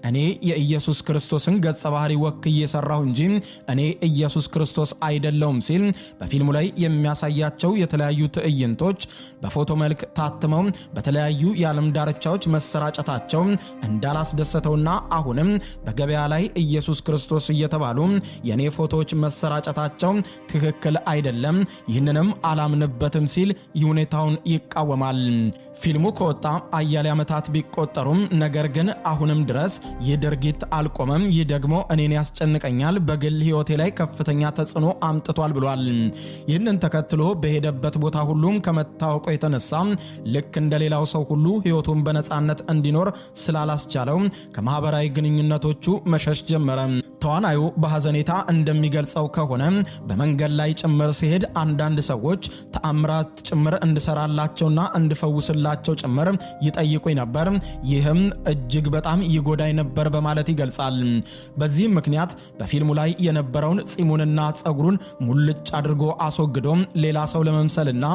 እኔ የኢየሱስ ክርስቶስን ገጸ ባህሪ ወክዬ ሰራሁ እንጂ እኔ ኢየሱስ ክርስቶስ አይደለሁም ሲል በፊልሙ ላይ የሚያሳያቸው የተለያዩ ትዕይንቶች በፎቶ መልክ ታትመው በተለያዩ የዓለም ዳርቻዎች መሰራጨታቸው እንዳላስደሰተውና አሁንም በገበያ ላይ ኢየሱስ ክርስቶስ እየተባሉ የኔ ፎቶዎች መሰራጨታቸው ትክክል አይደለም፣ ይህንንም አላምንበትም ሲል ሁኔታውን ይቃወማል። ፊልሙ ከወጣ አያሌ ዓመታት ቢቆጠሩም ነገር ግን አሁንም ድረስ ይህ ድርጊት አልቆመም። ይህ ደግሞ እኔን ያስጨንቀኛል፣ በግል ሕይወቴ ላይ ከፍተኛ ተጽዕኖ አምጥቷል ብሏል። ይህንን ተከትሎ በሄደበት ቦታ ሁሉም ከመታወቁ የተነሳ ልክ እንደሌላው ሰው ሁሉ ሕይወቱን በነፃነት እንዲኖር ስላላስቻለው ከማህበራዊ ግንኙነቶቹ መሸሽ ጀመረ። ተዋናዩ በሐዘኔታ እንደሚገልጸው ከሆነ በመንገድ ላይ ጭምር ሲሄድ አንዳንድ ሰዎች ተአምራት ጭምር እንድሰራላቸውና እንድፈውስላቸው ጭምር ይጠይቁኝ ነበር፣ ይህም እጅግ በጣም ይጎዳኝ ነበር በማለት ይገልጻል። በዚህም ምክንያት በፊልሙ ላይ የነበረውን ጺሙንና ጸጉሩን ሙልጭ አድርጎ አስወግዶ ሌላ ሰው ለመምሰልና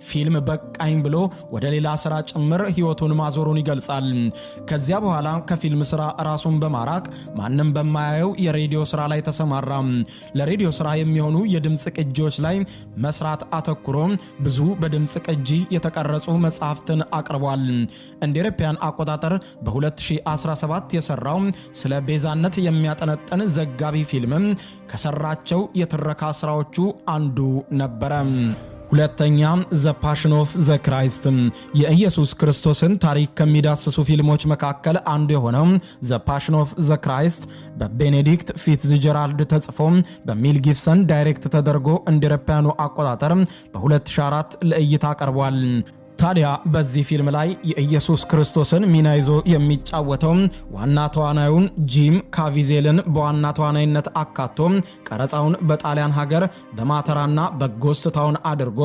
ፊልም በቃኝ ብሎ ወደ ሌላ ስራ ጭምር ህይወቱን ማዞሩን ይገልጻል። ከዚያ በኋላ ከፊልም ስራ ራሱን በማራቅ ማንም በማያየው የሬዲዮ ስራ ላይ ተሰማራ። ለሬዲዮ ስራ የሚሆኑ የድምፅ ቅጂዎች ላይ መስራት አተኩሮ ብዙ በድምፅ ቅጂ የተቀረጹ መጽሐፍትን አቅርቧል። እንደ አውሮፓውያን አቆጣጠር በ2017 የሰራው ስለ ቤዛነት የሚያጠነጥን ዘጋቢ ፊልምም ከሰራቸው የትረካ ስራዎቹ አንዱ ነበረ። ሁለተኛ፣ The Passion of the Christ። የኢየሱስ ክርስቶስን ታሪክ ከሚዳስሱ ፊልሞች መካከል አንዱ የሆነው The Passion of the Christ በቤኔዲክት ፊትዝጀራልድ ተጽፎ በሜል ጊብሰን direct ተደርጎ እንደ አውሮፓውያኑ አቆጣጠር በ2004 ለእይታ ቀርቧል። ታዲያ በዚህ ፊልም ላይ የኢየሱስ ክርስቶስን ሚና ይዞ የሚጫወተው ዋና ተዋናዩን ጂም ካቪዜልን በዋና ተዋናይነት አካቶ ቀረጻውን በጣሊያን ሀገር በማተራና በ ghost town አድርጎ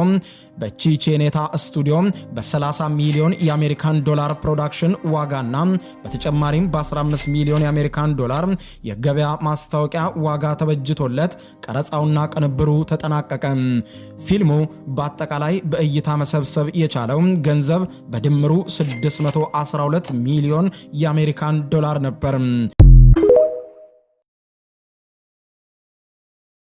በቺቼኔታ ስቱዲዮ በ30 ሚሊዮን የአሜሪካን ዶላር production ዋጋና በተጨማሪም በ15 ሚሊዮን የአሜሪካን ዶላር የገበያ ማስታወቂያ ዋጋ ተበጅቶለት ቀረጻውና ቅንብሩ ተጠናቀቀ። ፊልሙ በአጠቃላይ በእይታ መሰብሰብ የቻለው ገንዘብ በድምሩ 612 ሚሊዮን የአሜሪካን ዶላር ነበር።